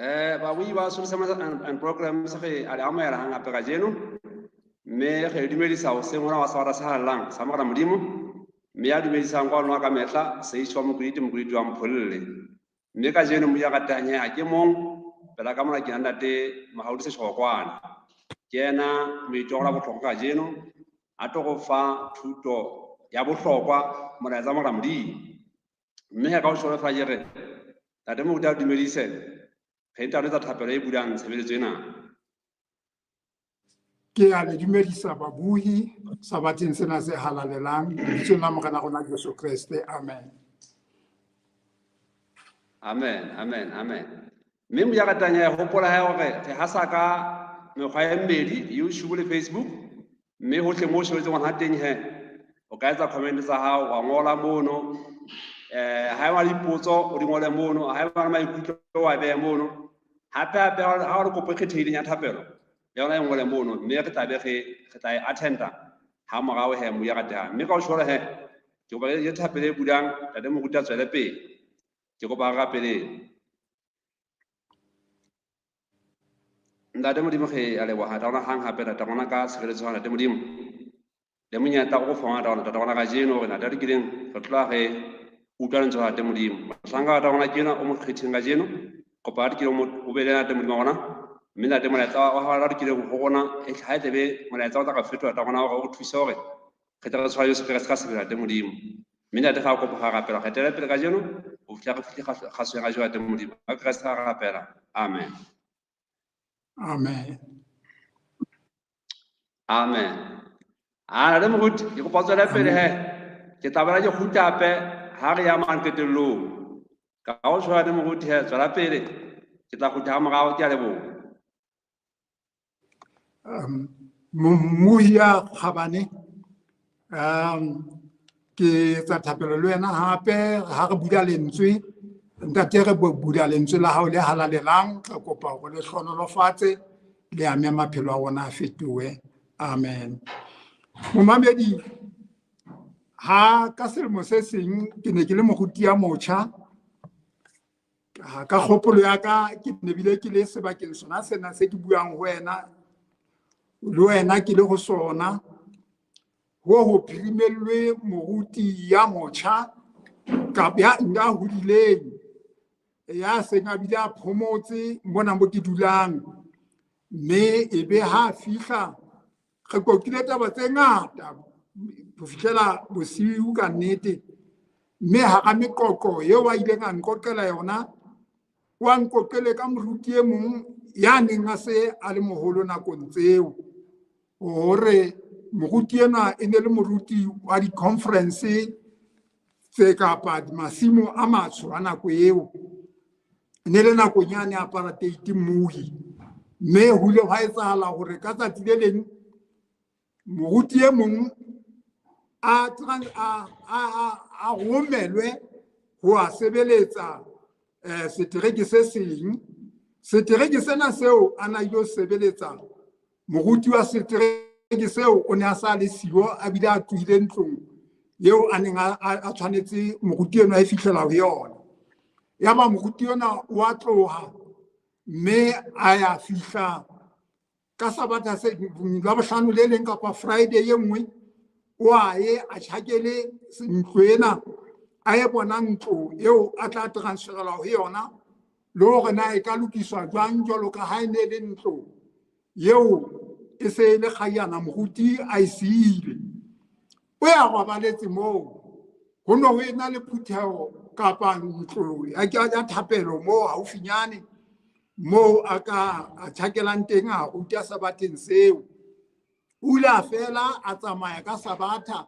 Babui ba Solution and Programs re a le amohela hangape kajeno, mme re dumedisa hoseng hona wa sebata se halalelang sa Morena Modimo, mme ya dumedisang kwa lona ka mehla Seitjho wa Mokwiliti, Mokwiliti wa Mpholle. Mme kajeno Modimo ya ratang ha ke mong pela ka mona ke ntate Mohaudi Seshokwana. Ke yena moithuti wa bohlokwa kajeno a tlo go fa thuto ya bohlokwa molaetsa Morena Modimo. Mme ha ka o tjho fa ke re ntate Moruti a dumedise, re ntate tsa thapelo e bulang tshebeletso ena. Ke a le dumedisa babuhi sabateng sena se halalelang lebitsong la Morena rona Jesu Kreste. Amen. Amen, amen, amen. Mme Modimo ya ratang ya hopola ha hore re hasa ka mekgwa e mmedi, YouTube le Facebook, mme hohle moo shebetseng hona teng he o ka etsa comment tsa hao, wa ngola mono, ha eba le dipotso o di ngole mono, ha eba le maikutlo wa behe mono. Hape hape ha o le kopo e kgethehileng ya thapelo le yona e ngole mono, mme re tla be re tla e attenda ha morao he Modimo ya ratehang. Mme ka ho tjho he ke kopa le thapelo e bulang ntate Moruti a tswele pele. Ke kopa re rapeleng. Ntate Modimo re a leboha ntate rona hang hape ntate rona ka tshireletso ya ntate Modimo le monyetla o fang ntate rona, ntate rona kajeno hore ntate re kileng re tloha re utlwa lentswe la ntate Modimo. Mohlanka wa ntate rona ke enwa o mo kgethileng kajeno, kopa re kileng o be le ntate Modimo wa rona, mme ntate molaetsa wa hao re kileng ho rona e ha e tlebe molaetsa o tla re fetola ntate rona hore o re thuse hore re tle re tshware Jesu Kreste ka sebele ntate Modimo. Mme ntate ga kopa ga rapela re etele pele kajeno ho fihla re fihle kgasong ya kajeno ntate Modimo. Ka Kreste ga rapela. Amen. Amen. Amen. A le moruti ke kopa tswele pele he. Ke tla bona ke kgutla hape ha re ya mang qetellong. Ka ho tshwana le moruti he, tswela pele. Ke tla kgutla ha morao, ke a leboha. Mohi ya kgabane, ke etsa thapelo le wena hape ha re bula lentswe. Ntate re bula lentswe la hao le halalelang, re kopa hore le hlohonolofatse le ame maphelo a rona a fetohe. Amen. Momamedi, ha ka selemo se seng ke ne ke le moruti ya motjha, ka kgopolo ya ka ke ne bile ke le sebakeng sona sena se ke buang ho wena, le wena ke le ho sona, ho ho phirimellwe moruti ya motjha kapa ya hodileng, ya seng a bile a phomotse mona mo ke dulang. Mme e be ha fihla re kokile taba tse ngata ho fihlela bosiu ka nnete. Mme hara meqoqo eo a ileng a nqoqela yona, wa nqoqele ka moruti e mong ya neng a se a le moholo nakong tseo, hore moruti enwa e ne le moruti wa di-conference tse kapa masimo a matsho a nako eo. E ne le nakong yane apartheid mmuhi. Mme ho ile hwa etsahala hore ka tsatsi le leng moruti e mong a romelwe ho a sebeletsa setereke se seng. Setereke sena seo a na ilo sebeletsa, moruti wa setereke seo o ne a sa le siyo, a bile a tlohile ntlong eo a neng a tshwanetse moruti enwa a e fihlela ho yona. Yaba moruti enwa o a tloha mme a ya fihla ka sabatha se Labohlano le leng kapa Friday e nngwe, o a ye a tjhakele ntlo ena, a ye bona ntlo eo a tla transferelwa ho yona, le hore na e ka lokiswa jwang jwalo ka ha e ne le ntlo eo e se e le kganyana moruti a e siile. O ya robaletse moo, ho ne ho ena le phutheho kapa ntlo ya thapelo moo haufinyane, moo a ka a tjhakelang teng a ruta sabateng seo. O ile a fela a tsamaya ka sabatha,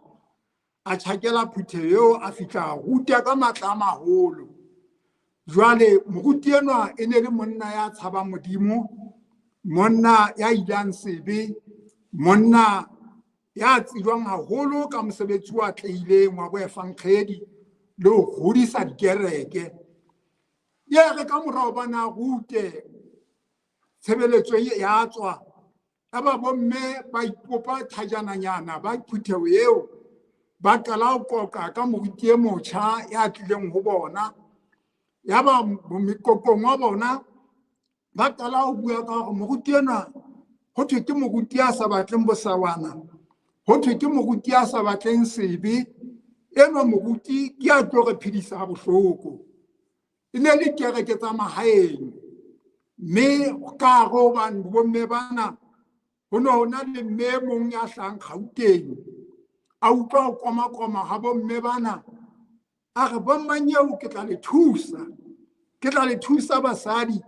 a tjhakela phutheho eo, a fihla a ruta ka matla a maholo. Jwale moruti enwa e ne le monna ya tshabang Modimo, monna ya ilang sebe, monna ya tsejwang haholo ka mosebetsi o atlehileng wa boefankgedi le ho hodisa dikereke. Ya re ka morao bana rute tshebeletso e ya tswa, ya ba bomme ba ipopa thajananyana ba phutheho eo, ba qala ho qoqa ka moruti e motjha ya tlileng ho bona. Ya ba meqoqong wa bona Ba qala ho bua ka hore moruti enwa ho thwe ke moruti a sa batleng bosawana, ho thwe ke moruti a sa batleng sebe, enwa moruti ke a tlo re phedisa ha bohloko. E ne le kereke tsa mahaeng, mme ka hare hobane bomme bana ho ne ho na le mme e mong ya hlahang Gauteng, a utlwa ho komakoma ha bomme bana, a re bommang eo ke tla le thusa, ke tla le thusa basadi,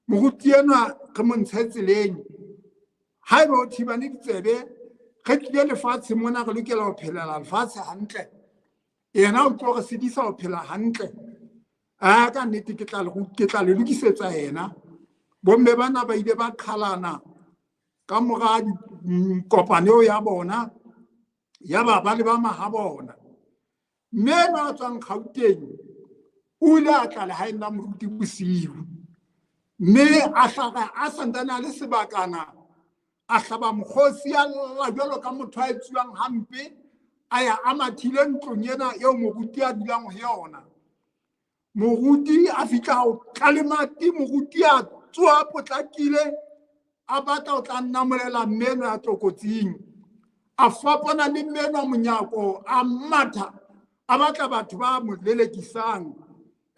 moruti enwa re mo ntshe tseleng. Haeba o thibane ditsebe, re tlile lefatshe mona re lokela ho phelela lefatshe hantle, yena o tlo re sedisa ho phela hantle. A ka nnete ke tla le ke tla le lokisetsa yena. Bomme bana ba ile ba qhalana ka mora kopano eo ya bona, ya ba ba leba mahabona. Mme enwa a tswang Gauteng o ile a tla lehaeng la moruti bosiu, mme a hlaga a santsane a le sebakana, a hlaba mokgosi a lla jwalo ka motho a etsuwang hampe, a ya a mathile ntlong ena eo moruti a dulang ho yona. Moruti a fihla ho tlalemati, moruti a tsoha potlakile, a batla ho tla nnamolela mme enwa ya tlokotsing. A fapana le mme enwa monyako, a matha, a batla batho ba mo lelekisang.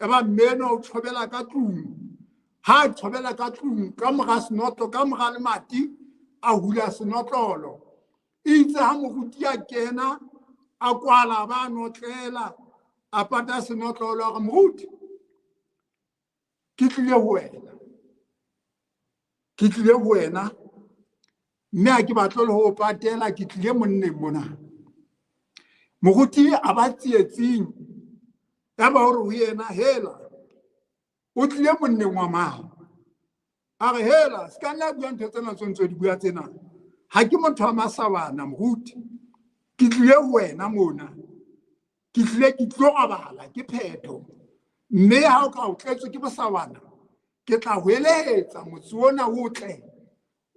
Eba mme enwa o tjhobela ka tlung. Ha a tjhobela ka tlung, ka mora senotlo, ka mora lemati, a hula senotlolo. Itse ha moruti a kena, a kwala ba notlela, a pata senotlolo, a re, moruti, ke tlile ho wena. Ke tlile ho wena, mme ha ke batle le ho o patela, ke tlile monneng mona. Moruti a ba tsietsing, ya ba hore ho yena, hela, o tlile monneng wa mang? A re, hela, se ka nna bua ntho tsena tse ntse di bua tsena. Ha ke motho wa masawana, moruti. Ke tlile ho wena mona. Ke tlile ke tlo robala, ke phetho. Mme ha o ka o tletswe ke bosawana, ke tla hweletsa motse ona o tle,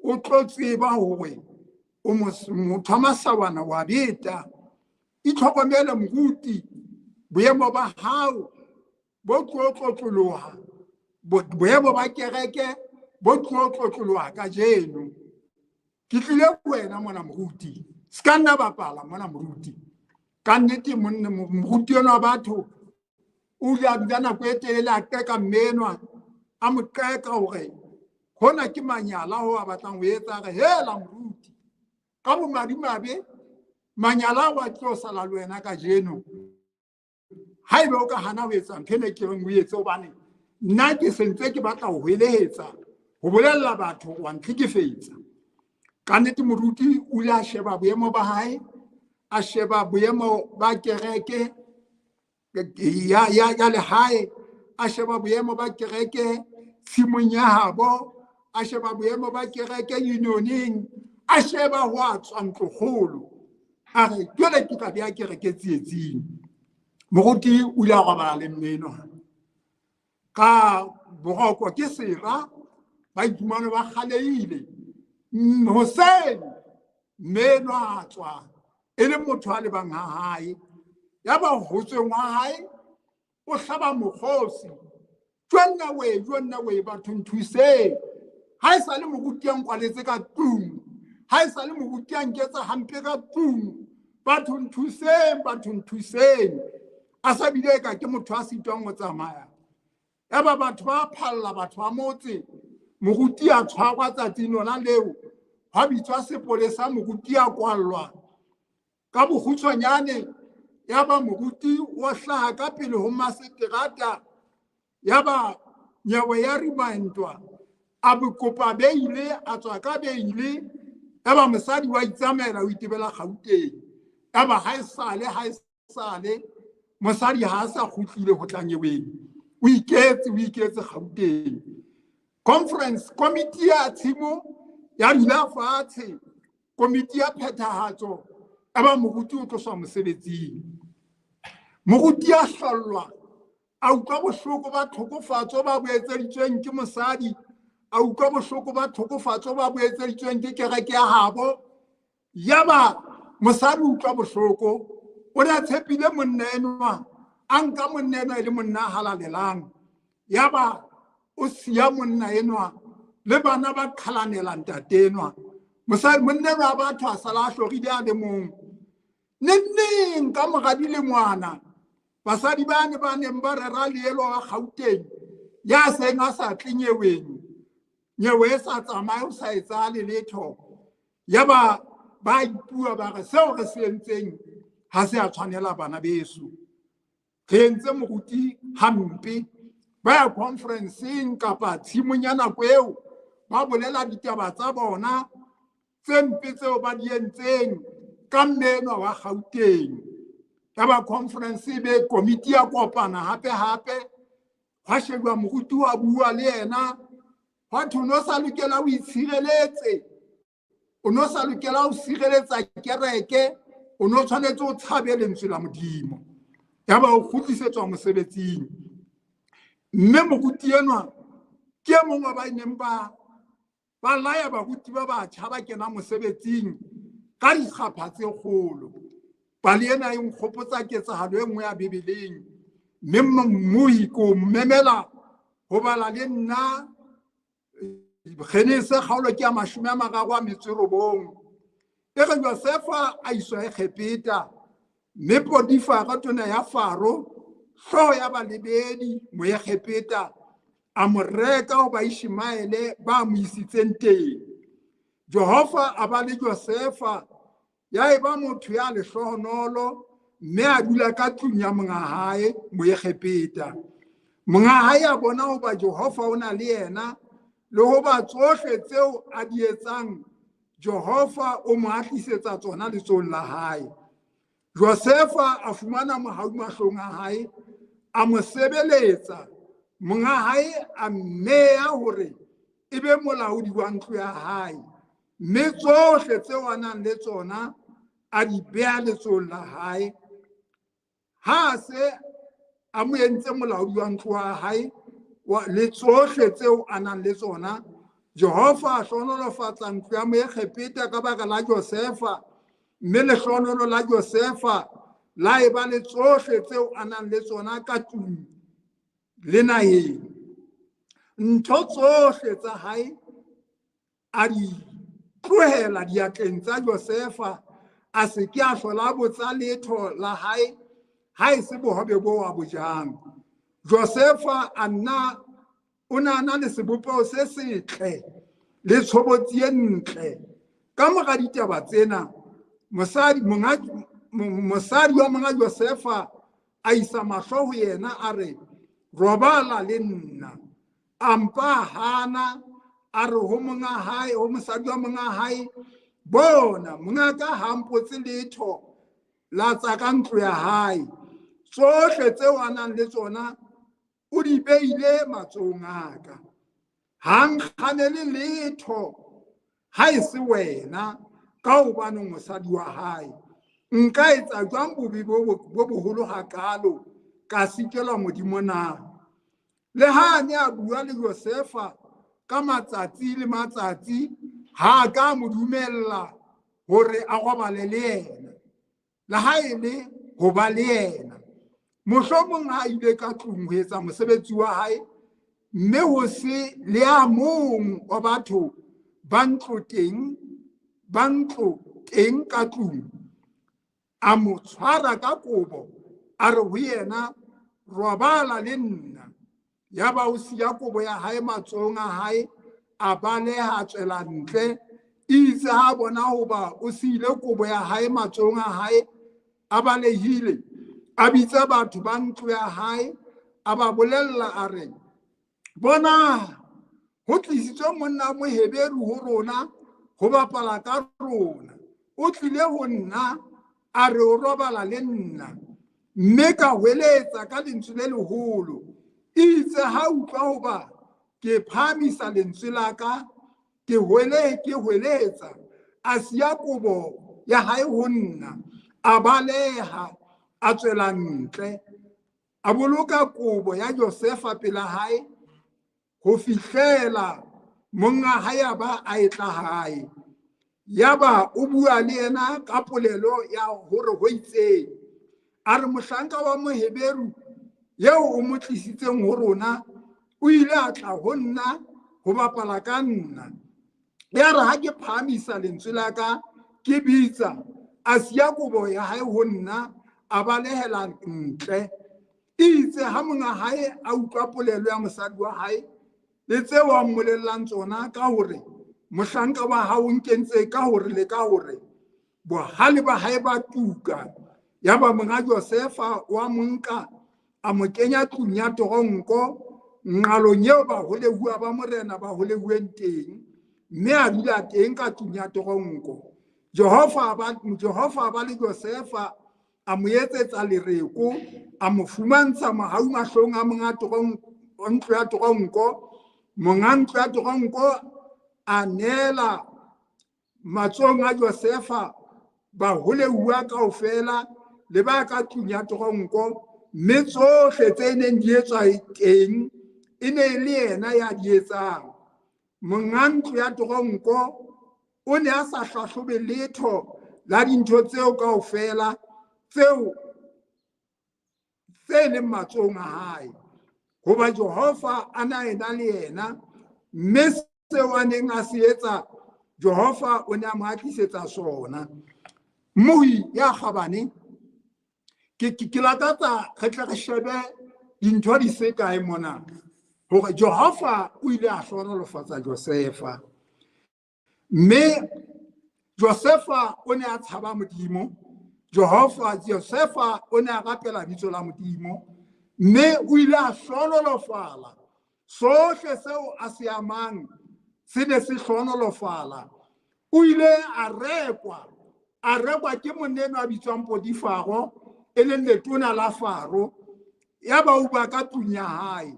o tlo tseba hore o motho wa masawana wa beta. Itlhokomele moruti, boemo ba hao bo tlo tlotloloha, boemo ba kereke bo tlo tlotloloha kajeno. Ke tlile ho wena mona moruti, se ka nna bapala mona moruti. Ka nnete monna moruti enwa wa batho o ile a dula nako e telele a qeka mme enwa, a mo qeka hore hona ke manyala ho a batlang ho etsa. A re, hela moruti, ka bomadimabe manyala ao a tlo sala le wena kajeno. Haeba o ka hana ho etsa ntho ena ke reng o etse, hobane nna ke sentse ke batla ho hwelehetsa, ho bolella batho wa ntlhekefetsa. Ka nnete moruti o ile a sheba boemo ba hae, a sheba boemo ba kereke ya lehae, a sheba boemo ba kereke tshimong ya habo, a sheba boemo ba kereke unioneng, a sheba ho a tswa ntlokgolo. A re, jwale ke tla beha kereke tsietsing. Moruti o ile a robala le mme enwa. Ka boroko ke sera, ba iphumana ba kgalehile. Hoseng mme enwa a tswa e le motho a lebang ha hae. Yaba ho tsweng ha hae o hlaba mokgosi, jonna we, jonna we, batho nthuseng. Ha e sa le moruti a nkwaletse ka tlung, ha e sa le moruti a nketsa hampe ka tlung, batho nthuseng, batho nthuseng. A sa bile ka ke motho a sitwang ho tsamaya. Yaba batho ba phalla, batho ba motse, moruti a tshwarwa tsatsing lona leo, hwa bitswa sepolesa, moruti a kwallwa. Ka bokgutshwanyane, yaba moruti o hlaha ka pele ho maseterata, yaba nyewe ya rimantwa, a kopa beile, a tswa ka beile, yaba mosadi wa itsamaela o itebela Gauteng. Yaba ha esale, ha esale, mosadi ha a sa kgutlile ho tla nyeweng. O iketse, o iketse Gauteng. Conference, komiti ya tshimo ya dula fatshe, komiti ya phethahatso, eba moruti o tloswa mosebetsing. Moruti a hlollwa, a utlwa bohloko ba tlhokofatso ba bo etseditsweng ke mosadi, a utlwa bohloko ba tlhokofatso ba bo etseditsweng ke kereke ya habo. Yaba mosadi o utlwa bohloko, o ne a tshepile monna enwa, a nka monna enwa e le monna a halalelang. Yaba o siya monna enwa, Le bana ba qhalanela ntate enwa. Mosadi monna wa batho a sala a hlorile a le mong. Nenneng ka mora dilengwana, basadi ba ne ba neng ba rera leelo wa Gauteng, ya seng a sa tle nyeweng, nyewe e sa tsamaye o sa etsahale letho. Ya ba ba ipua ba re seo re se entseng ha se a tshwanela bana beso. Re entse moruti hampe. Ba ya conferenceng kapa tshimong ya nako eo, ba bolela ditaba tsa bona tse mpe tseo ba di entseng ka mme enwa wa Gauteng. Ya ba conference e be komiti ya kopana hape hape, hwa shejwa moruti wa bua le yena, hwa thwe o no sa lokela o itshireletse, o no sa lokela ho sireletsa kereke, o no tshwanetse o tshabe lentswe la Modimo. Ya ba o kgutlisetswa mosebetsing. Mme moruti enwa ke e mong wa ba neng ba laya baruti ba batjha ba kena mosebetsing ka dikgapha tse kgolo. Pale ena e nkgopotsa ketsahalo e nngwe ya Bibeleng. Mme mmohi ko mmemela ho bala le nna Genese kgaolo ke ya 39. E re Josefa a iswa Egepeta, mme Potifaro tona ya Faro, hlooho ya balebedi Moegepeta, a mo reka ho Baishmaele ba mo isitseng teng. Jehova a ba le Josefa, ya eba motho ya lehlohonolo, mme a dula ka tlung ya monga hae Moegepeta. Monga hae a bona hoba Jehova o na le yena, le hoba tsohle tseo a di etsang Jehova o mo atlisetsa tsona letsohong la hae. Josefa a fumana mohau mahlong a hae, a mo sebeletsa. Monga hae a mmeya hore e be molaodi wa ntlo ya hae, mme tsohle tseo a nang le tsona a di beha letsohong la hae. Ha a se a mo entse molaodi wa ntlo ya hae le tsohle tseo a nang le tsona, Jehova a hlohonolofatsa ntlo ya Moegepeta ka baka la Josefa, mme lehlohonolo la Josefa la eba le tsohle tseo a nang le tsona ka tlung le naheng. Ntho tsohle tsa hae a di tlohela diatleng tsa Josefa, a se ke a hlola botsa letho la hae ha e se bohobe bo a bo jang. Josefa a nna o ne a na le sebopeho se setle le tshobotsi e ntle. Ka mora ditaba tsena, mosadi wa monga Josefa a isa mahlo ho yena a re, robala le nna. A mpa hana, a re ho monga hae, ho mosadi wa monga hae, bona monga ka ha mpotse letho la tsa ka ntlo ya hae. Tsohle tseo a nang le tsona o di beile matsohong a ka. Ha nkganele letho ha e se wena, ka hobane mosadi wa hae. Nka etsa jwang bobe bo boholo hakalo, ka sitelwa Modimo na? Le ha a ne a bua le Josefa ka matsatsi le matsatsi, ha a ka mo dumella hore a robale le yena, le ha e le ho ba le yena. Mohlomong ha a ile ka tlung ho etsa mosebetsi wa hae, mme ho se le a mong wa batho ba ntlo teng ka tlung, a mo tshwara ka kobo, a re ho yena, robala le nna. Ya ba o siya kobo ya hae matsohong a hae, a baleha a tswela ntle. Itse ha bona hoba o siile kobo ya hae matsohong a hae, a balehile, a bitsa batho ba ntlo ya hae, a ba bolella a re, bona, ho tlisitswe monna Moheberu ho rona ho bapala ka rona. O tlile ho nna, a re o robala le nna, mme ka hweletsa ka lentswe le leholo. Itse ha utlwa hoba ke phahamisa lentswe la ka, ke hweletsa, a siya kobo ya hae ho nna, a baleha, a tswela ntle. A boloka kobo ya Josefa pela hae ho fihlela monga hae a ba a etla hae. Yaba o bua le yena ka polelo ya hore ho itseng. A re mohlanka wa Moheberu eo o mo tlisitseng ho rona o ile a tla ho nna, ho bapala ka nna. Ya re ha ke phahamisa lentswe la ka ke bitsa, a siya kobo ya hae ho nna, a balehela ntle. Itse ha monga hae a utlwa polelo ya mosadi wa hae le tseo a mmolellang tsona ka hore mohlanka wa hao o nkentse ka hore le ka hore, bohale ba hae ba tuka. Ya ba monga Josefa wa monka a mo kenya tlung ya toronko, nqalong eo baholehuwa ba morena ba holehuweng teng, mme a dula teng ka tlung ya toronko. Jehova ba le Josefa, a mo etsetsa lereko, a mo fumantsha mohau mahlong a monga ntlo ya toronko. Monga ntlo ya toronko a neela matsohong a Josefa baholehuwa kaofela le ba ka tlung ya toronko, mme tsohle tse neng di etswa teng e ne e le yena ya di etsang. Monga ntlo ya toronko o ne a sa hlahlobe letho la dintho tseo kaofela tseo tse leng matsohong a hae, hoba Jehova a na ena le yena, mme seo a neng a se etsa Jehova o ne a mo atlisetsa sona. Mmohi ya kgabane, ke lakatsa re tle re shebe dintho di se kae mona, hore Jehova o ile a hlohonolofatsa Josefa. Mme Josefa o ne a tshaba Modimo, Josefa o ne a rapela bitso la Modimo, mme o ile a hlohonolofala. Sohle seo a se amang se ne se hlohonolofala. O ile a rekwa ke monna enwa a bitswang Potifaro, e leng letona la Faro, ya ba uba ka tlung ya hae.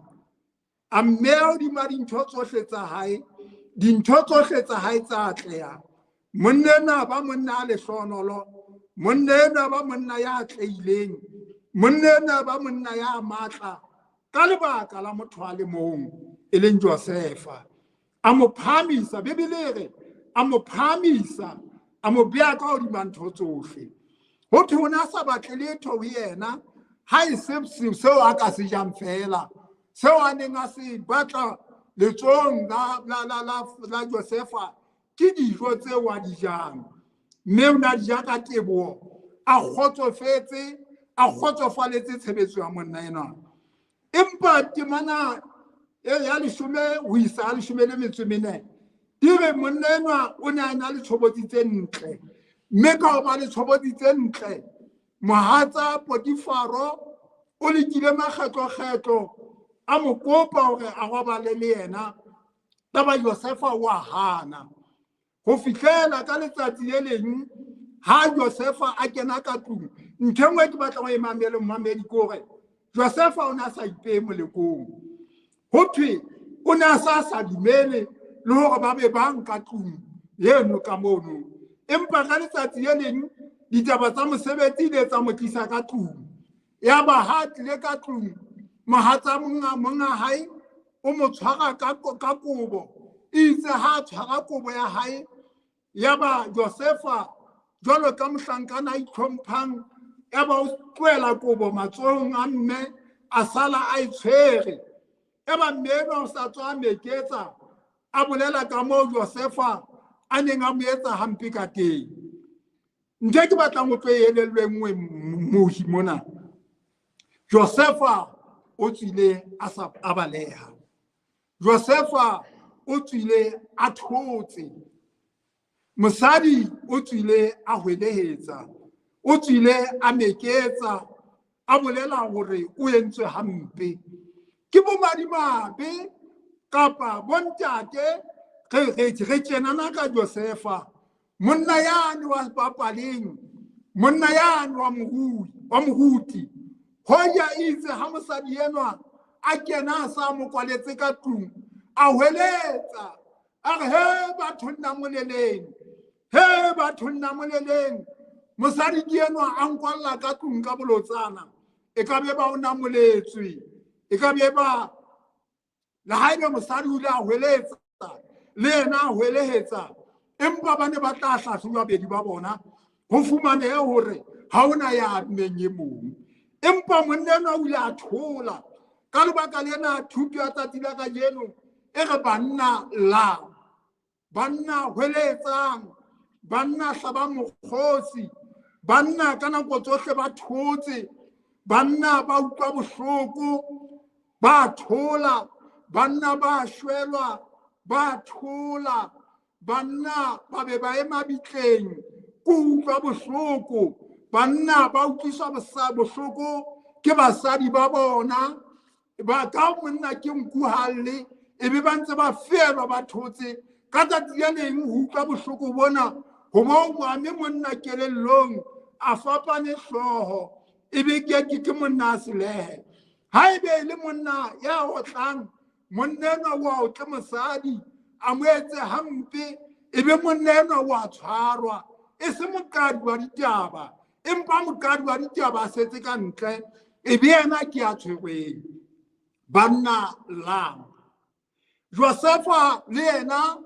A mmeha hodima dintho tsohle tsa hae, dintho tsohle tsa hae tsa atleha. Monna enwa ba monna a lehlohonolo, monna enwa ba monna ya atlehileng, monna enwa ba monna ya matla, ka lebaka la motho a le mong, e leng Josefa. A mo phahamisa, Bibele e re, a mo phahamisa, a mo beha ka hodima ntho tsohle. Ho thwe o ne a sa batle letho ho yena, ha e se seo a ka se jang feela, seo a neng a se batla letsohong la Josefa ke dijo tseo a di jang. Mme o ne a di ja ka teboho, a kgotsofetse, a kgotsofaletse tshebetso ya monna enwa. Empa temana ya 10 ho isa ya 14, di re monna enwa o ne a na le tshobotsi tse ntle, mme ka hoba le tshobotsi tse ntle, mohatsa Potifaro o lekile makgetlokgetlo a mo kopa hore a robale le yena, taba Josefa wa hana. Ho fihlela ka letsatsi le leng ha Josefa a kena ka tlung, ntho e nngwe ke batlang ho e mamele mmamedi ke hore Josefa o ne a sa ipehe molekong. Ho thwe o ne a sa dumele le hore ba be bang ka tlung eno ka mono. Empa ka letsatsi le leng ditaba tsa mosebetsi di tsa mo tlisa ka tlung. Ya ba ha tlile ka tlung, mohatsa monga hae o mo tshwara ka kobo. Itse ha tshwara kobo ya hae, ya ba Josefa jwalo ka mohlankana a itlhomphang, ya ba o tlohela kobo matsohong a mme, a sala a e tshwere. Ya ba mme enwa o sa tswa meketsa, a bolela ka moo Josefa a neng a mo etsa hampe ka teng. Ntho e ke batlang ho tlo e elellwe nngwe mohi mona, Josefa o tswile a sa a baleha. Josefa o tswile a thotse. Mosadi o tswile a hwelehetsa, o tswile a meketsa, a bolela hore o entswe hampe. Ke bomadimabe kapa bontate re tjenana ka Josefa, monna yane wa bapaleng, monna yane wa morui, wa moruti. Hoja itse ha mosadi enwa a kena a sa mo kwaletse ka tlung, a hweletsa a re, he batho nna moleleng, he batho nna moleleng. Mosadi ke enwa a nkwalla ka tlung ka bolotsana, e ka be ba o namoletswe, e ka be ba le haebe mosadi o ile a hweletsa le yena a hwelehetsa, empa ba ne ba tla hlahlojwa bedi ba bona ho fumanehe hore ha hona ya ammeng e mong. Empa monna enwa o ile a thola. Ka lebaka lena thuto ya tsatsi la kajeno e re banna la, banna hweletsang, banna hlabang mokgosi, banna ka nako tsohle ba thotse, banna ba utlwa bohloko, ba thola, banna ba shwelwa, ba thola, banna ba be ba ema bitleng ko utlwa bohloko, banna ba utlwiswa bohloko ke basadi ba bona, ba ka monna ke nku halle, e be ba ntse ba felwa ba thotse. Ka tsatsi le leng ho utlwa bohloko bona, ho bo mo ame monna kelellong, a fapane hlooho, e be ke monna a selehe. Ha ebe e le monna ya otlang, monna enwa wa otle mosadi, a mo etse hampe, e be monna enwa wa tshwarwa, e se moqadi wa ditaba, empa moqadi wa ditaba a setse ka ntle, e be yena ke ya tshwerweng. Banna lang. Josefa le yena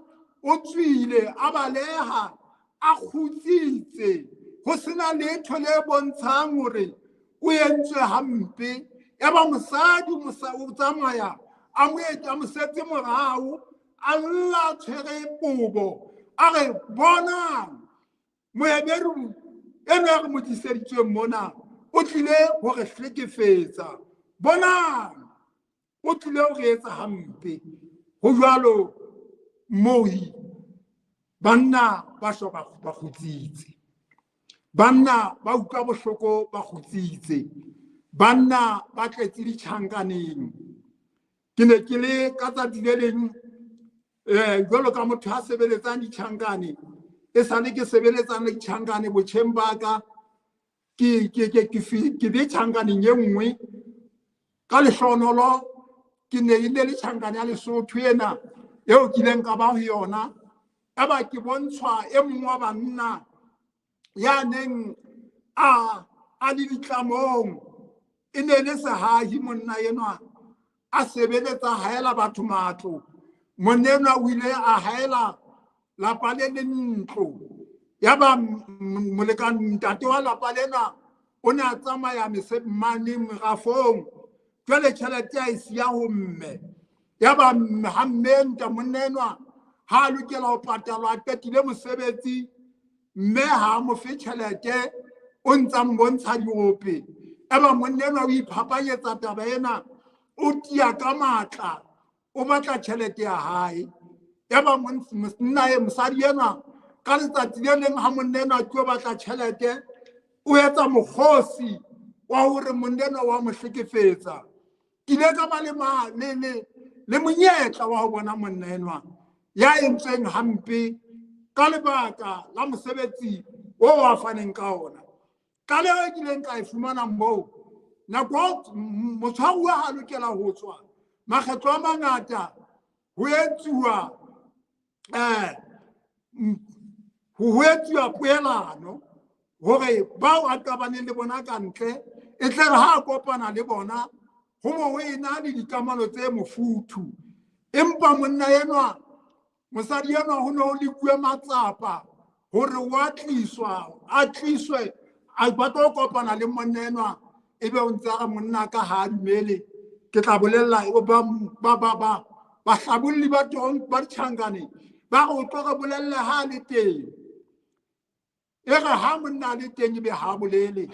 o tswile a baleha, a kgutsitse, ho sena letho le bontshang hore o entswe hampe. Ya ba mosadi o tsamaya a mo etsa, a mo setse morao, a lla a tshwere kobo, a re bonang Moheberu enwa ya re mo tliseditsweng mona o tlile ho re hlekefetsa, bonang o tlile ho re etsa hampe. Ho jwalo mohi, banna ba shwa ba kgutsitse, banna ba utlwa bohloko ba kgutsitse, banna ba tletse ditjhankaneng. Ke ne ke le ka tsatsi le leng, jwalo ka motho a sebeletsang ditjhankane, e sale ke sebeletsang le ditjhankane botjheng ba ka, ke be tjhankaneng e nngwe. Ka lehlohonolo ke ne e le tjhankane ya Lesotho ena eo ke ileng ka ba ho yona. Eba ke bontshwa e mong wa banna ya neng a le ditlamong, e ne le sehahi monna enwa, a sebeletsa haela batho matlo. Monna enwa o ile a haela lapa le le ntlo. Ya ba molekane ntate wa lapa lena o ne a tsamaya mane merafong, jwale tjhelete a e siya ho mme. Ya ba ha mme nta monna enwa ha a lokela ho patalwa, a qetile mosebetsi, mme ha a mo fe tjhelete, o ntsa mbontsha diope. Eba monna enwa o iphapanyetsa taba ena, o tiya ka matla, o batla tjhelete ya hae. Eba monna e mosadi enwa ka letsatsi le leng ha monna enwa a tlo batla tjhelete, o etsa mokgosi wa hore monna enwa wa mo hlekefetsa. Ke ile ka ba le monyetla wa ho bona monna enwa ya entsweng hampe ka lebaka la mosebetsi oo a faneng ka ona. Tlaleho e kileng ka e fumana moo, nako motshwaruwa ha lokela ho tswa, makgetlo a mangata ho etsuwa, ho etsuwa poelano hore bao a qabaneng le bona ka ntle, e tle re ha a kopana le bona ho bo ho ena le dikamano tse mofuthu. Empa monna enwa, mosadi enwa ho ne ho lekuwe matsapa hore wa tliswa, a tliswe, a batla ho kopana le monna enwa, ebe o ntse a re monna ka ha a dumele. Ke tla bolella bahlabolli ba teng ba ditjhankane ba re o tlo re bolelle ha a le teng. E re ha monna a le teng ebe ha a bolele.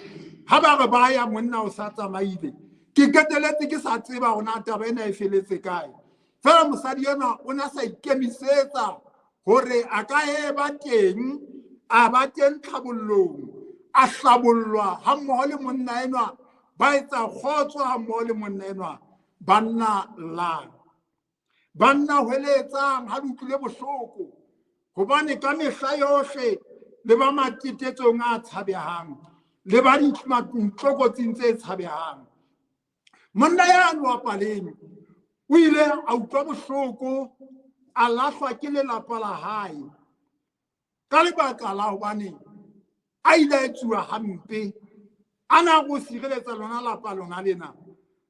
Ha ba re ba ya monna o sa tsamaile. Ke qetelletse ke sa tseba hore na taba ena e feletse kae. Feela mosadi enwa o ne a sa ikemisetsa hore a ka e ba teng, a ba teng tlhabollong, a hlabollwa ha mmoho le monna enwa, ba etsa kgotso ha mmoho le monna enwa. Banna llang, banna hweletsang ha le utlwile bohloko, hobane ka mehla yohle le ba matetetsong a tshabehang, le ba ditlokotsing tse tshabehang. Monna yane wa paleng o ile a utlwa bohloko, a lahlwa ke lelapa la hae ka lebaka la hobane a ile a etsuwa hampe. A na go sireletsa lona lapa lona lena,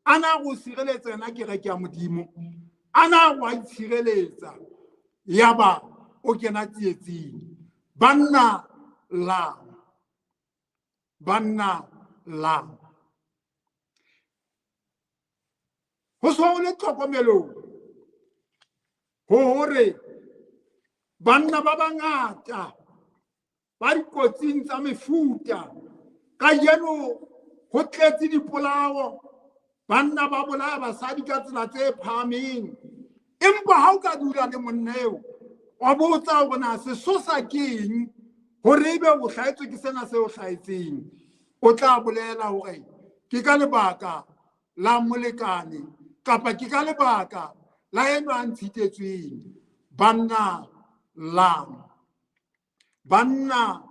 a na go sireletsa yona kereke ya Modimo, a na go a itshireletsa, yaba o kena tsietsing. Banna llang, banna llang. Ho so le tlhokomelong Ho hore banna ba bangata ba dikotsing tsa mefuta kajeno ho tletse dipolao, banna ba bolaya basadi ka tsela tse phahameng. Empa ha o ka dula le monna eo wa botsa hore na sesosa ke eng hore ebe o hlahetswe ke sena se o hlahetseng, o tla bolela hore ke ka lebaka la molekane kapa ke ka lebaka la enwa a ntshitetsweng. Banna llang, banna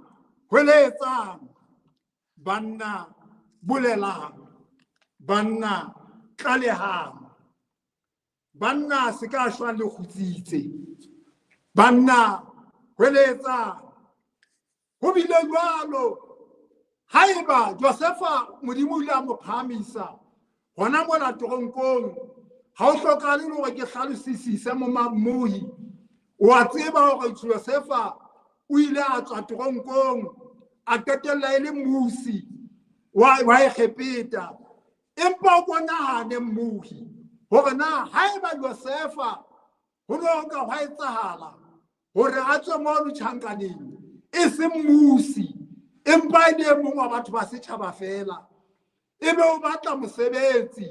hweletsang, banna bolelang, banna tlalehang, banna se ka shwang le kgutsitse, banna hweletsang. Ho bile jwalo haeba Josefa Modimo o ile a mo phahamisa hona mona toronkong, ha o hlokahale le hore ke hlalosisise momammohi. O a tseba hore Josefa o ile a tswa toronkong a qetella e le mmusi wa Egepeta. Empa o bonahane mmohi hore na haeba Josefa ho ne ho ka hwa etsahala hore a tswe mono tjhankaneng e se mmusi, empa e le e mong wa batho ba setjhaba feela, ebe o batla mosebetsi,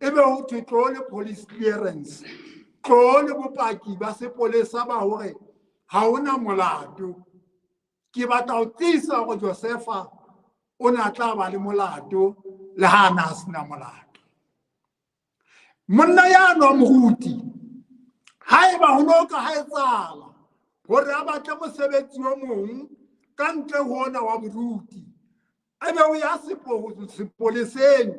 ebe ho thwe tlo le police clearance, tlo le bopaki ba sepolesa ba hore ha hona molato. Ke batla ho tiisa hore Josefa o ne a tla ba le molato le ha a na a sena molato. Monna ya nwa moruti, haeba ho no ka ha etsahala hore a batle mosebetsi o mong ka ntle ho ona wa boruti, ebe o ya sepoleseng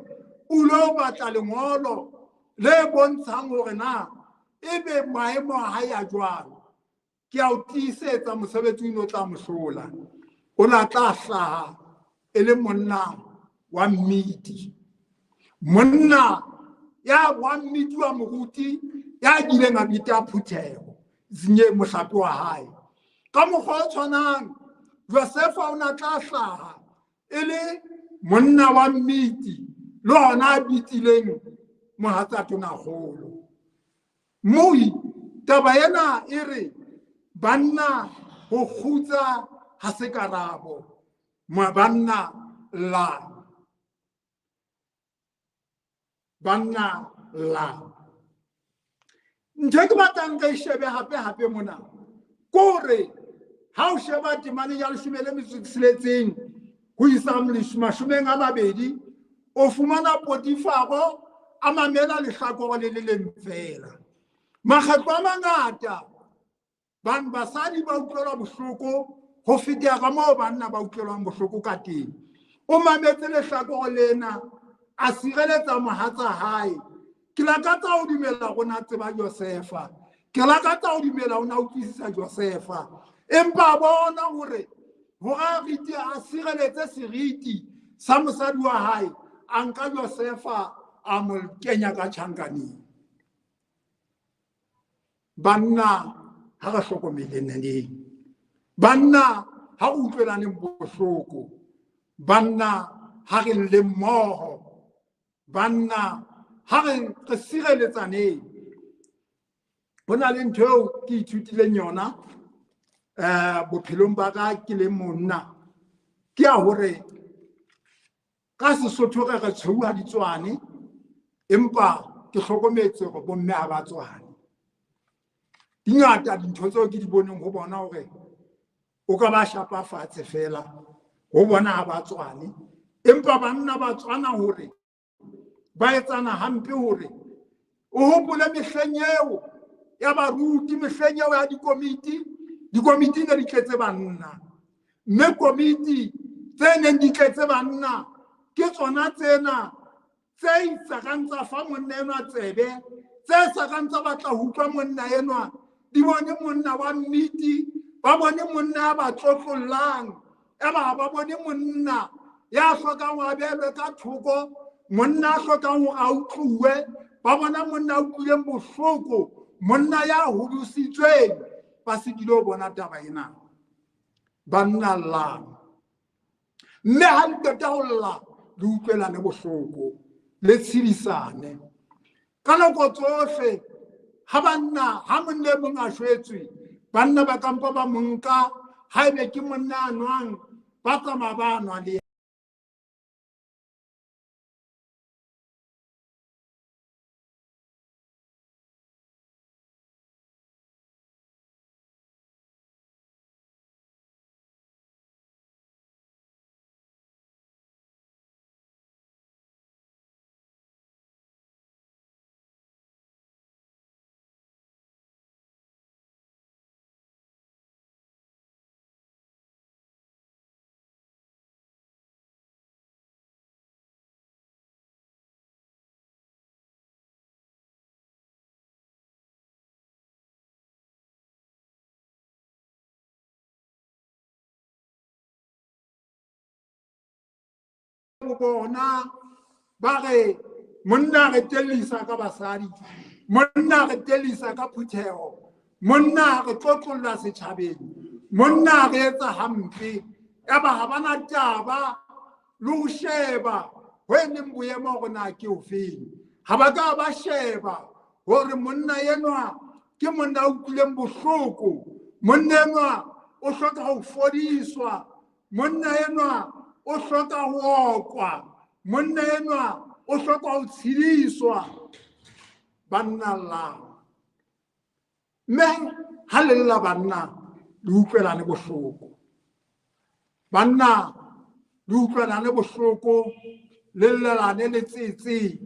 o lo batla lengolo le bontshang hore na ebe maemo a hae a jwang, ke a o tiisetsa mosebetsi o ne o tla mo hlola. O ne a tla hlaha e le monna wa mmiti, monna ya wa mmiti wa moruti ya kileng a bita phutheho zinye mohlape wa hae. Ka mokgwa o tshwanang Josefa o ne a tla hlaha e le monna wa mmiti le hona a bitileng mohatsa tonakgolo. Moi taba ena e re banna ho kgutsa ha se karabo, banna llang, banna llang. Ntho e ke batlang re shebe hape hape mona ke hore ha o sheba temane ya 16 ho isa 20, o fumana Potifaro a mamela lehlakore le le leng feela. Makgetlo a mangata basadi ba utlwelwa bohloko ho feta ka moo banna ba utlwelwang bohloko ka teng. O mametse lehlakore lena, a sireletsa mohatsa hae. Ke lakatsa ho dumela rona tseba Josefa, ke lakatsa ho dumela o na utlwisisa Josefa, empa a bona hore hore a rite a sireletse seriti sa mosadi wa hae, a nka Josefa a mo kenya ka tjhankaneng. Banna ha re hlokomeleneng, banna ha re utlwelaneng bohloko, banna ha re lle mmoho, banna ha re sireletsaneng. Ho na le ntho eo ke ithutileng yona bophelong ba ka ke le monna, ke ya hore ka Sesotho re re tshweu ha di tswane, empa ke hlokometse hore bomme ha ba tswane. Di ngata dintho tseo ke di boneng ho bona hore o ka ba shapa fatshe feela, ho bona ha ba tswane, empa banna ba tswana hore ba etsana hampe. Hore o hopole mehleng eo ya baruti, mehleng eo ya dikomiti, dikomiti ne di tletse banna, mme komiti tse neng di tletse banna ke tsona tsena tse isakang tsa fa monna enwa tsebe, tse sakang tsa batla ho utlwa monna enwa. Di bone monna wa nnete, ba bone monna ya ba tlotlollang, eba ba bone monna ya hlokang ho abelwe ka thoko, monna a hlokang hore a utluwe, ba bona monna a utlwileng bohloko, monna ya hodisitsweng, ba se kile ho bona taba ena. Banna llang, mme ha le qeta ho lla le utlwelane bohloko, le tshedisane ka nako tsohle. Ha banna, ha monna e mong a shwetswe, banna ba kampa ba mo nka, haebe ke monna a nwang, ba tsamaya ba nwa le bona ba re monna re tellisa ka basadi, monna re tellisa ka phutheho, monna re tlotlolla setjhabeng, monna re etsa hampe. Yaba ha bana taba le ho sheba ho e leng boemo hore na ke ofeng. Ha ba ka ba sheba hore monna enwa ke monna a utlwileng bohloko, monna enwa o hloka ho fodiswa, monna enwa o hloka ho okwa, monna enwa o hloka ho tshediswa. Banna llang, mme ha le lla banna le utlwelane bohloko, banna le utlwelane bohloko, le llelane le tsetse,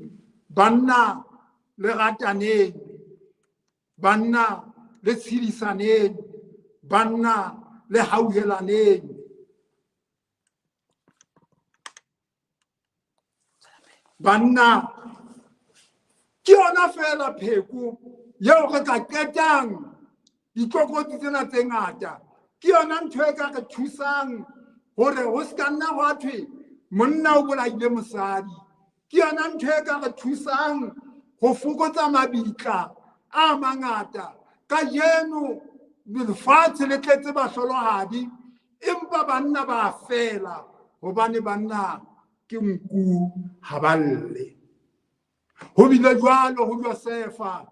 banna le rataneng, banna le tshedisaneng, banna le hauhelaneng. Banna ke yona feela pheko eo re ka qetang ditlokotsi tsena tse ngata. Ke yona ntho e ka re thusang hore ho se ka nna hwa thwe monna o bolaile mosadi. Ke yona ntho e ka re thusang ho fokotsa mabitla a mangata. Kajeno lefatshe le tletse bahlolohadi, empa banna ba fela hobane banna ke nku ha ba lle. Ho bile jwalo ho Josefa,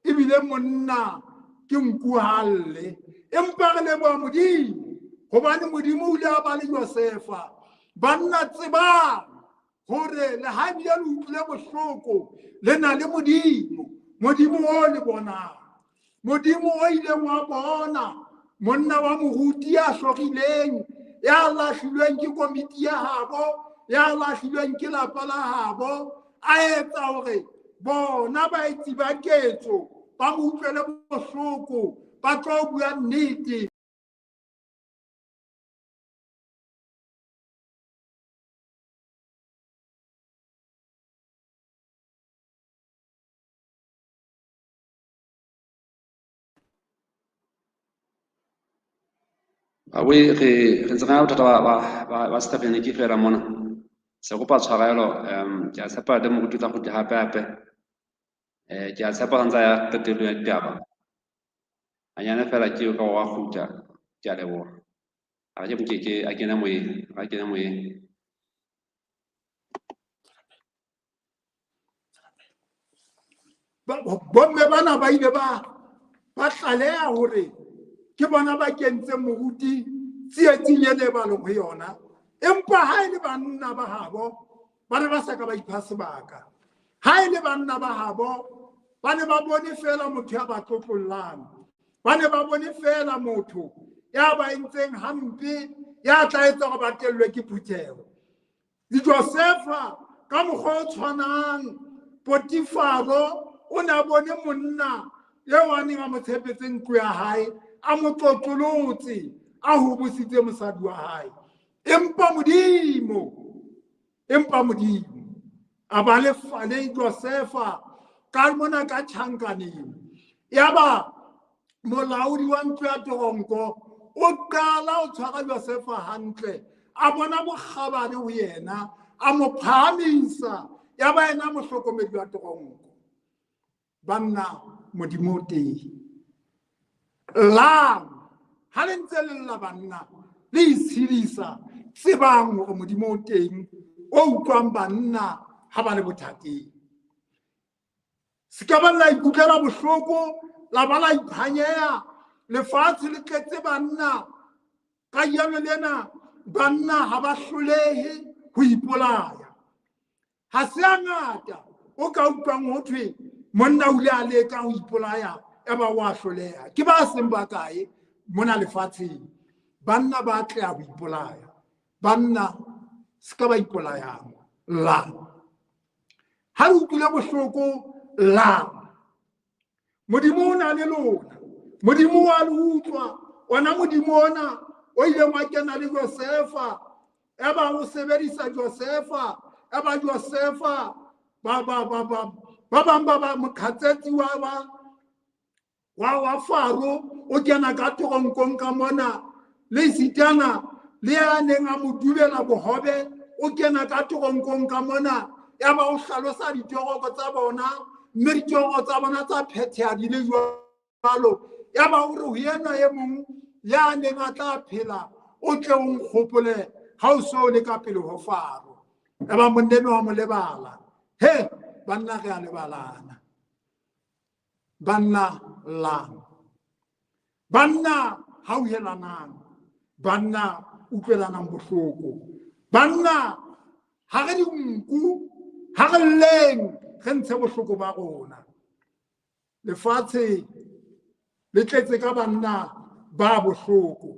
ebile monna ke nku ha lle. Empa re leboha Modimo hobane Modimo o ile a ba le Josefa. Banna tsebang hore le ha ebile le utlwile bohloko, le na le Modimo, Modimo o le bonang, Modimo o ileng wa bona monna wa moruti ya hlorileng, ya lahlilweng ke komiti ya habo, ya lahlilweng ke lapa la habo, a etsa hore bona baetsi ba ketso ba mo utlwele bohloko, ba tlo bua nnete. Awe re ntse re na le bothata ba setegeniki fela mona. Se kopa tshwarelo, ke a tshepa le moruti o tla kgutla hape hape. Ke a tshepa sa ntse a ya qetellong ya ditaba. Hanyane fela ke ka wa kgutla, ke a leboha. A ke mokeke a kene moyeng, a kene moyeng. Bomme bana ba ile ba tlaleha hore ke bona ba kentseng moruti tsietsing ene ba leng ho yona. Empa ha e le banna ba habo, ba ne ba sa ka ba ipha sebaka. Ha e le banna ba habo, ba ne ba bone feela motho ya ba tlotlollang, ba ne ba bone feela motho ya ba entseng hampe, ya tla etsa hore ba tellwe ke phutheho. Le Josefa ka mokgwa o tshwanang, Potifaro o ne a bone monna eo a neng a mo tshepetse ntlo ya hae, a mo tlotlolotse, a hobositse mosadi wa hae. Empa Modimo a ba le Josefa ka mona ka tjhankaneng. Yaba molaodi wa ntlo ya teronko o qala ho tshwara Josefa hantle, a bona bokgabane ho yena, a mo phahamisa, yaba yena mohlokomedi wa teronko. Banna, Modimo o teng. Llang ha le ntse le lla banna, le itshedisa, tsebang hore Modimo o teng, o utlwang banna ha ba le bothateng. Se ka ba la ikutlwela bohloko, la ba la iphanyeha. Lefatshe le tletse banna. Kajeno lena banna ha ba hlolehe ho ipolaya. Ha se hangata o ka utlwang ho thwe monna o ile a leka ho ipolaya eba o a hloleha. Ke ba seng ba kae mona lefatsheng. Banna ba atleha ho ipolaya. Banna se ka ba ipolayang. La. Ha le utlwile bohloko, la. Modimo o na le lona. Modimo wa le utlwa. Ona Modimo ona o ileng wa kena le Josefa, eba o sebedisa Josefa, eba Josefa ba ba ba ba ba bang ba ba mokhatsetsi wa Faro o kena ka toronkong ka mona, le sitana le ya neng a mo dubela bohobe o kena ka toronkong ka mona, ya ba o hlalosa ditoroko tsa bona, mme ditoroko tsa bona tsa phetheha di le jwalo. Ya ba o re ho yena e mong ya neng a tla phela o tle o nkgopole ha o so le ka pele ho Faro. Ya ba monna enwa wa mo lebala. He, banna re a lebalana. Banna lang. Banna hauhelanang. Banna utlwelanang bohloko. Banna ha re dinku, ha re lleng, re ntshe bohloko ba rona. Lefatshe le tletse ka banna ba bohloko.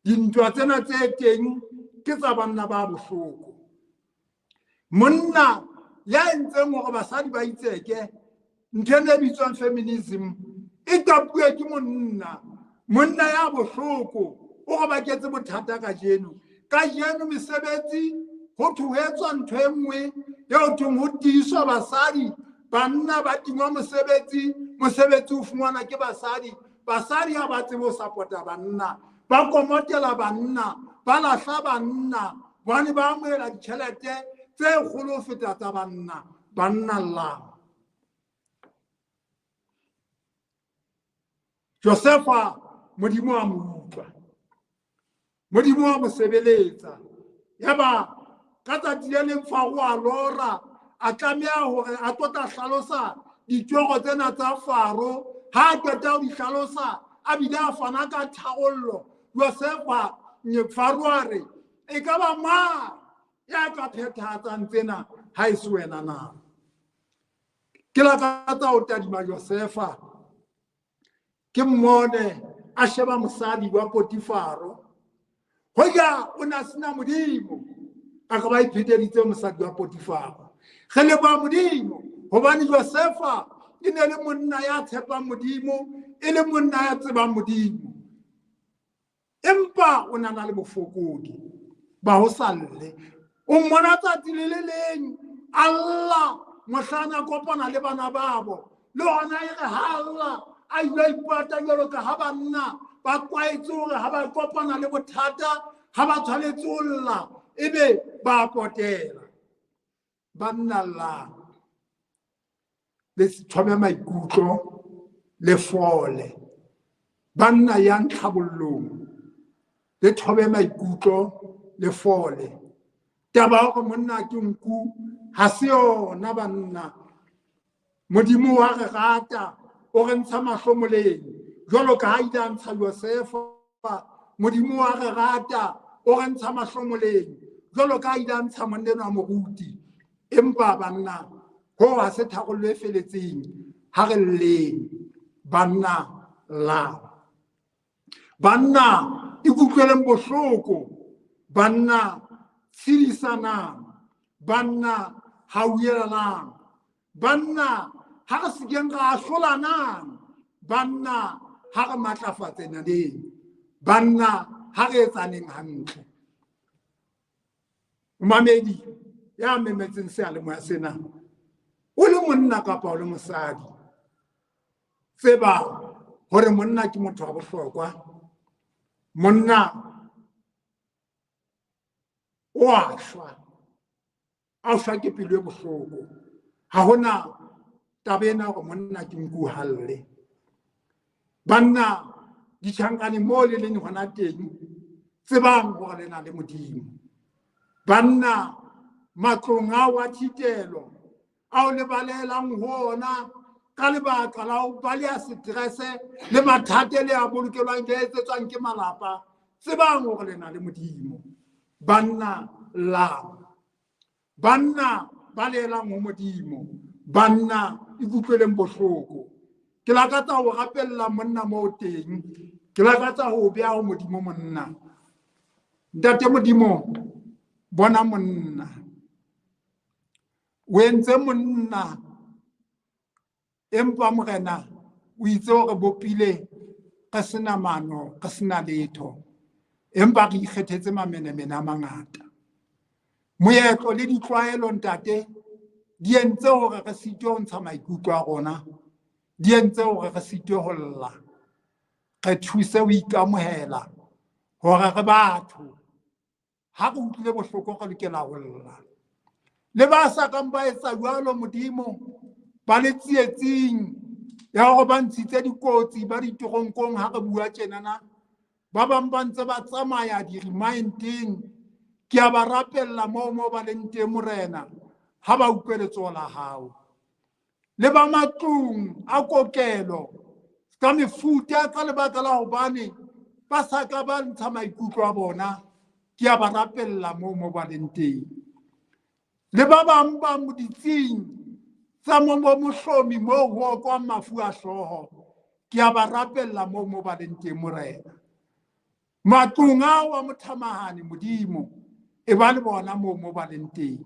Dintwa tsena tse teng ke tsa banna ba bohloko. Monna ya entseng hore basadi ba itseke, ntho ena e bitswang feminism e qapuwe ke monna. Monna ya bohloko o re baketse bothata kajeno. Kajeno mesebetsi ho thohetswa ntho e nngwe eo thweng ho tiiswa basadi. Banna ba tingwa mosebetsi, mosebetsi o fumanwa ke basadi. Basadi ha ba tsebe ho support-a banna, ba komotela banna, ba lahla banna, hobane ba amohela ditjhelete tse kgolo ho feta tsa banna. Banna llang. Josefa Modimo a mo utlwa, Modimo a mo sebeletsa. Yaba ka tsatsi le leng Faro a lora, a tlameha hore a tlo tla hlalosa ditoro tsena tsa Faro. Ha a qeta ho di hlalosa, a bile a fana ka tharollo. Josefa, Faro a re, e ka ba mang ya ka phethahatsang tsena ha e se wena na? Ke lakatsa ho tadima Josefa, ke mmone a sheba mosadi wa Potifaro. Hoja o na sena Modimo, a ka ba ipheteditse mosadi wa Potifaro. Re leboha Modimo hobane Josefa e ne le monna ya tshepang Modimo, e le monna ya tsebang Modimo. Empa o na na le bofokodi ba ho sa lle. O mmona tsatsi le le leng a lla mohlang a kopana le bana babo. Le hona e re ha lla a ile a ipata jwalo ka ha banna ba tlwaetse hore ha ba kopana le bothata, ha ba tshwanetse ho lla, ebe ba potela. Banna llang, le se thome maikutlo, le fole. Banna yang tlhabollong, le thobe maikutlo, le fole. Taba ya hore monna ke nku ha se yona banna. Modimo wa re rata, o re ntsha mahlomoleng jwalo ka ha ile a ntsha Josefa. Modimo wa re rata, o re ntsha mahlomoleng jwalo ka ha ile a ntsha monna enwa moruti. Empa banna, ho ha se tharollo e feletseng. Ha re lleng. Banna la. Banna ikutlweleng bohloko. Banna tshedisanang. Banna hauhelanang. Banna ha re sekeng ra ahlolanang. Banna ha re matlafatsenaneng. Banna ha re etsaneng hantle. Momamedi ya memetseng seyalemoya sena, o le monna kapa o le mosadi, tseba hore monna ke motho wa bohlokwa. Monna o a shwa, a shwa ke pelo e bohloko. Ha hona taba ena hore monna ke nku halle. Banna ditjhankaneng moo le leng hona teng, tsebang hore le na le Modimo. Banna matlong ao a thitelo, ao le balehelang ho ona ka lebaka la ho baleha stress le mathata le a bolokelwang ke etsetswang ke malapa. Tsebang hore le na le Modimo. Banna llang, banna balehelang ho Modimo, banna ikutlweleng bohloko. Ke lakatsa ho rapella monna moo teng, ke lakatsa ho beha ho Modimo monna. Ntate Modimo, bona monna. O entse monna, empa Morena o itse hore bopile re sena mano, re sena letho, empa re ikgethetse mamenemene a mangata. Moetlo le ditlwaelo ntate di entse hore re sitwe ho ntsha maikutlo a rona, di entse hore re sitwe ho lla. Re thuse ho ikamohela hore re batho. Ha re utlwile bohloko re lokela ho lla. Le ba sa kang ba etsa jwalo Modimo, ba le tsietsing ya hore ba ntshitse dikotsi ba ditoronkong ha re bua tjenana, ba bang ba ntse ba tsamaya di-remindeng. Ke a ba rapella moo ba leng teng Morena, ha ba utlwe letsoho la hao. Le ba matlung a kokelo ka mefuta ka lebaka la hobane ba sa ka ba ntsha maikutlo a bona, ke a ba rapella moo ba leng teng. Le ba bang ba ditsing tsa mo mohlomi moo ho okwang mafu a hlooho, ke a ba rapella moo ba leng teng Morena. Matlung ao a mothamahane Modimo, e ba le bona moo ba leng teng.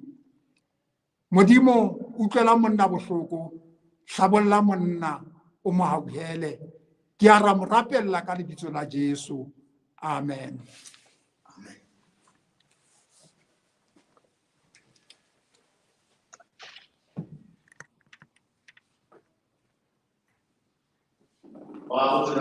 Modimo, utlwela monna bohloko, hlabolla monna, o mo hauhele. Ke a ra mo rapella ka lebitso la Jesu. Amen. Wow.